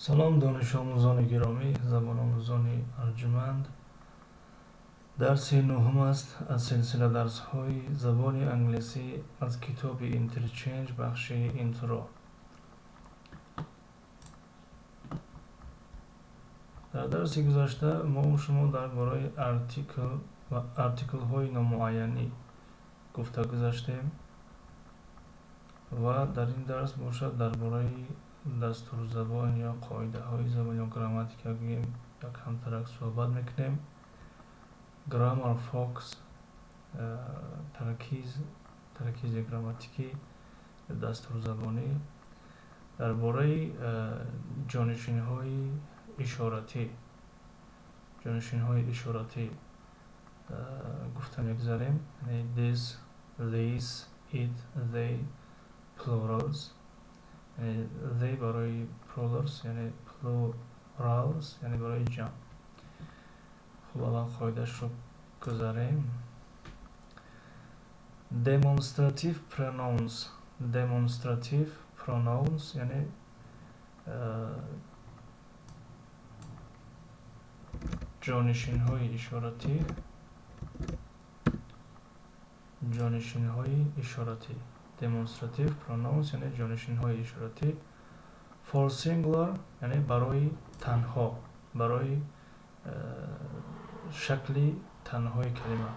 Салом, донишомӯзони гиромӣ, забономӯзони арҷуманд. Дарси нуҳум аст аз силсила дарсҳои забони англисӣ аз китоби Interchange, бахши Intro. Дар дарси гузашта мо шумо дар бораи артикл ва артиклҳои номуайянӣ гуфта гузаштем ва дар ин дарс бошад дар бораи дастурзабон ё қоидаҳои забон ё грамматика гӯем як камтарак суҳбат мекунем. Grammar Fox, таркизи грамматикӣ, дастурзабонӣ дар бораи ҷонишинҳои ишоратӣ, ҷонишинҳои ишоратӣ гуфта мегузарем, яъне this, these, it, they, plurals, яъне they барои plurals, яъне plurals, яъне барои ҷамъ. Хуб, аввал қоидаашро гузарем. Demonstrative pronouns, demonstrative pronouns, яъне ҷонишинҳои ишоратӣ, ҷонишинҳои ишоратӣ, demonstrative pronouns, яъне ҷонишинҳои ишоратӣ. For singular, яъне барои танҳо, барои шакли танҳои калима.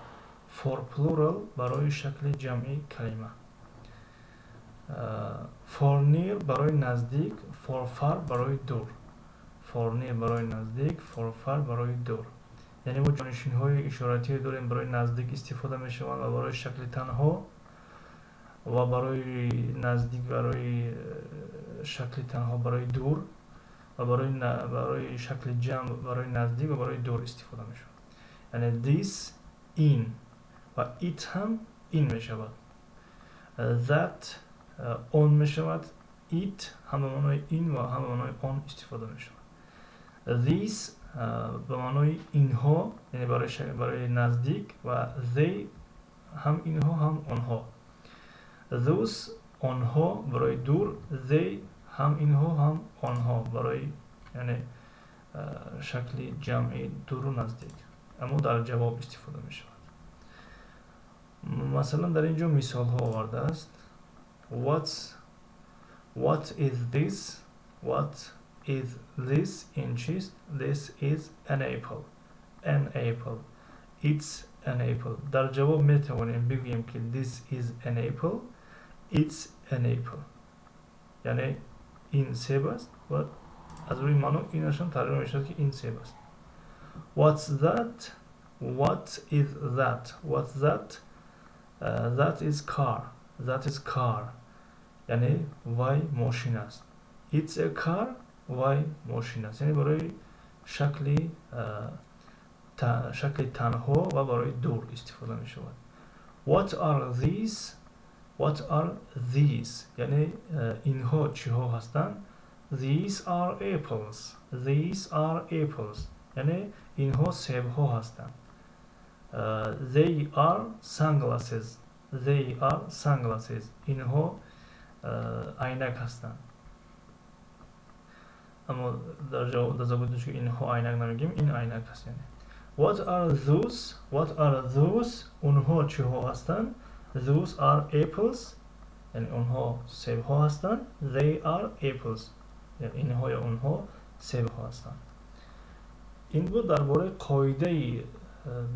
For plural, барои шакли ҷамъи калима. For near, барои наздик, for far, барои дур. For near, барои наздик, for far, барои дур. Яъне мо ҷонишинҳои ишоратӣ дорем, барои наздик истифода мешаванд ва барои шакли танҳо, ва барои наздик, барои шакли танҳо, барои дур, ва барои шакли ҷамъ, барои наздик ва барои дур истифода мешавад. Яъне this, ин, ва it ҳам ин мешавад, that он мешавад, it ҳам ба маънои ин ва ҳам ба маънои он истифода мешавад. These ба маънои инҳо, яъне барои наздик, ва they ҳам инҳо, ҳам онҳо. Those, онҳо, барои дур, they ҳам инҳо, ҳам онҳо, барои яъне шакли ҷамъи дуру наздик, аммо дар ҷавоб истифода мешавад. Масалан, дар ин ҷо мисолҳо овардааст. What is this? What is this? Ин чист? This is an apple. An apple. It's an apple. Дар ҷавоб метавонем бигӯем, ки this is an apple, it's an apple, яъне ин себ аст, ва аз рӯи маъно инашон тарҷума мешавад, ки ин себ аст. What's that? What is that? What's that? That is car. That is car, яъне вай мошин аст. It's a car, вай мошин аст. Яъне барои шакли танҳо ва барои дур истифода мешавад. What are these? What are these? Яъне инҳо чиҳо ҳастанд? These are apples. These are apples, яъне инҳо себҳо ҳастанд. They are sunglasses. They are sunglasses, инҳо айнак ҳастанд. Аммо дар забони тоҷикӣ инҳо айнак намегӯем, ин айнак аст. Яъне what are those? What are those? Онҳо чиҳо ҳастанд? Those are apples, яъне онҳо себҳо ҳастанд. They are apples, инҳо ё онҳо себҳо ҳастанд. Ин буд дар бораи қоидаи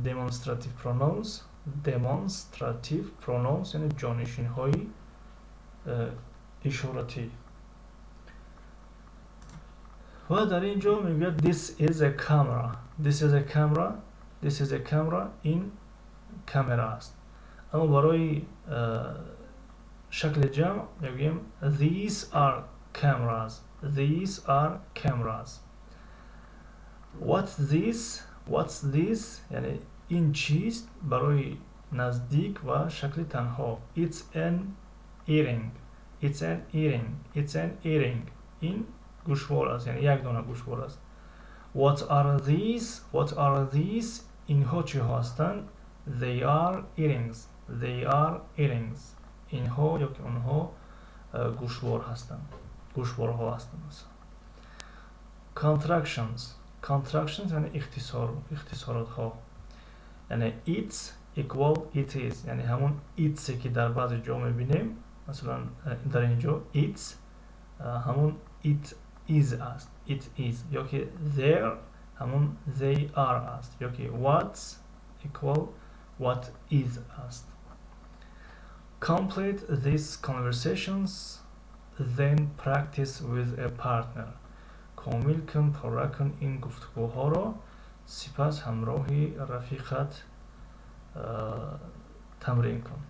demonstrative pronouns, demonstrative pronouns, яъне ҷонишинҳои ишоратӣ. Ва дар ин ҷо мегӯяд: This is a camera. This is a camera. This is a camera, ин камера аст. Аммо барои шакли ҷамъ мегӯем: These are cameras. These are cameras. What's this? What's this? Яъне ин чист? Барои наздик ва шакли танҳо. It's an earring. It's an earring. It's an earring, ин гӯшвор аст, яъне як дона гӯшвор аст. What are these? What are these? Инҳо чиҳо ҳастанд? They are earrings. They are earrings, инҳо ё ки онҳо гӯшвор ҳастанд, гӯшворҳо ҳастанд. Contractions. Contractions яъне ихтисор, ихтисоротҳо. Яъне it's equal it is, яъне ҳамон it's ки дар баъзе ҷо мебинем, масалан дар ин ҷо it's ҳамон it is аст, it is, ё ки they're ҳамон they are аст, ё ки what's equal what is аст. Complete these conversations, then practice with a partner. Комил кун, пурра кун ин гуфтугӯҳоро, сипас ҳамроҳи рафиқат тамрин кун.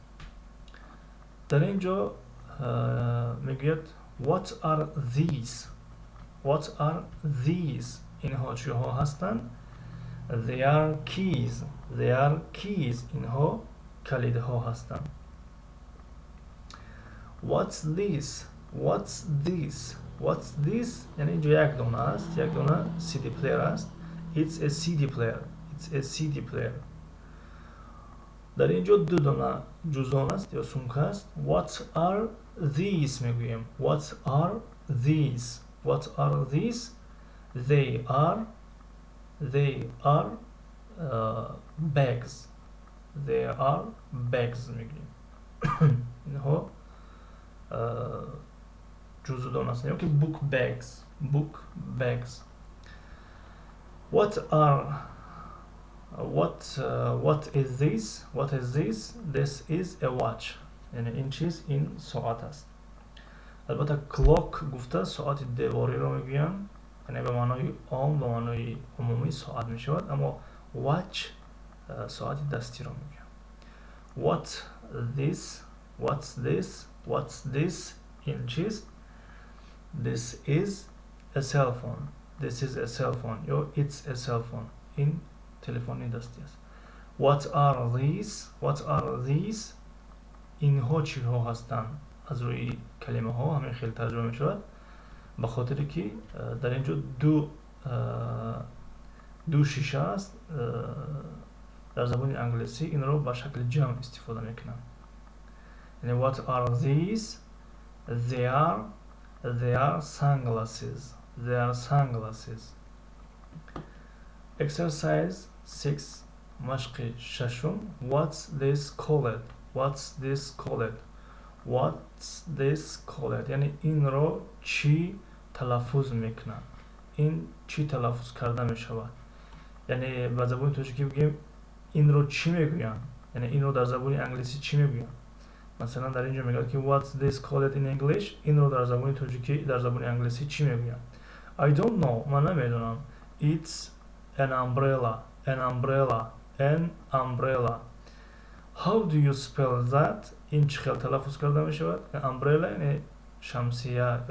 Дар ин ҷо мегӯяд: What are these? What are these? Инҳо чиҳо ҳастанд? They are keys. They are keys. Инҳо калидҳо ҳастанд. What's this? What's this? What's this? Яъне инҷо як дона аст, як дона CD player аст. It's a CD player. It's a CD player. Дар ин ҷо ду дона ҷуздон аст ё сумка аст. What are these мегӯем. What are these? What are these? They are bags. They are bags мегӯем. Инҳо ҷуздон ҳастанд ё ки book bags, book bags. What is this? What is this? This is a watch. Яъне ин чиз, ин соат аст. Албатта, clock гуфта соати девориро мегӯянд, яъне ба маънои ом, ба маънои умумӣ соат мешавад, аммо watch соати дастиро мегӯянд. What this? What's this? What's this? Ин чист? This is a cell phone. This is a cell phone ё it's a cell phone. Ин телефони дастӣ аст. What are these? What are these? Инҳо чиҳо ҳастанд? Аз рӯи калимаҳо ҳамин хел тарҷума мешавад, ба хотире ки дар ин ҷо ду шиша аст. Дар забони англисӣ инро ба шакли ҷамъ истифода мекунанд. Яъне what are these? They are sunglasses. They are sunglasses. Exercise 6, машқи шашум. What's this called? What's this called? What's this called? Яъне инро чӣ талаффуз мекунанд, ин чӣ талаффуз карда мешавад? Яъне ба забони тоҷикӣ бигӯем, инро чӣ мегӯянд? Яъне инро дар забони англисӣ чӣ мегӯянд? Масалан, дар ин ҷо мегӯяд ки what's this called in English? Инро дар забони тоҷикӣ, дар забони англисӣ чӣ мегӯянд? I don't know. Ман намедонам. It's an umbrella. An umbrella. An umbrella. How do you spell that? Ин чӣ хел талаффуз карда мешавад? Umbrella яъне шамсия,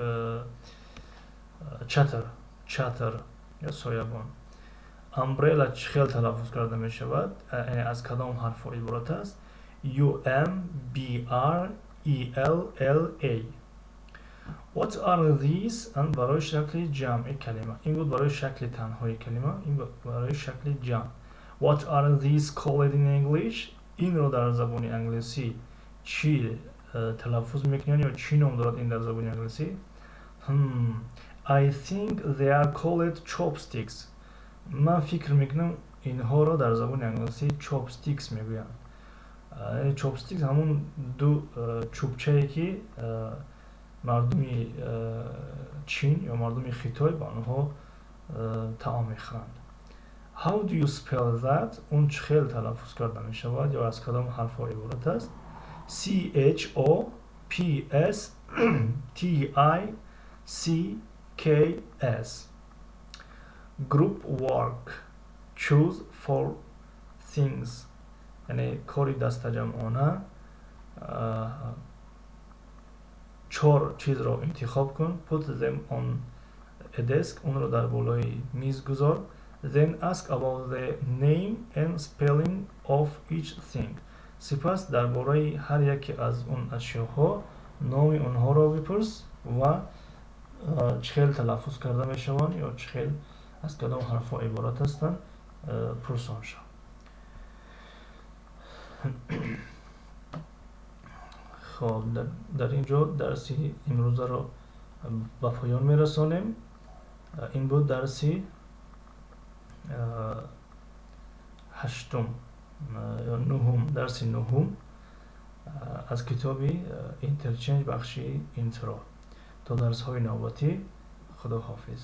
чатр, чатр ё соябон. Umbrella чӣ хел талаффуз карда мешавад, яъне аз кадом ҳарфҳо иборат аст? U M B R E L L A. What are these? Ан барои шакли ҷамъи калима. Ин буд барои шакли танҳои калима, ин барои шакли ҷамъ. What are these called in English? Инро дар забони англисӣ чӣ талаффуз мекунанд ё чӣ ном дорад ин дар забони англисӣ? I think they are called chopsticks. Ман фикр мекунам, инҳоро дар забони англисӣ chopsticks мегӯянд. Chopsticks ҳамон ду чӯбчае ки мардуми Чин ё мардуми Хитой ба онҳо таом мехӯранд. How do you spell that? Он чӣ хел талаффуз карда мешавад ё аз кадом ҳарфҳо иборат аст? C H O P S T I C K S. Group work. Choose four things. Яъне кори дастаҷамъона. Чор чизро интихоб кун. Put them on a desk. Онро дар болои миз гузор. Then ask about the name and spelling of each thing. Сипас дар бораи ҳар яке аз он ашёҳо номи онҳоро бипурс ва чӣ хел талаффуз карда мешаванд ё чӣ хел, аз кадом ҳарфҳо иборат ҳастанд, пурсон шав. Хоб, дар ин ҷо дарси имрӯзаро ба поён мерасонем. Ин буд дарси ҳаштум ё нуҳум, дарси нуҳум аз китоби Interchange, бахши Intro. То дарсҳои навбатӣ, худо ҳофиз.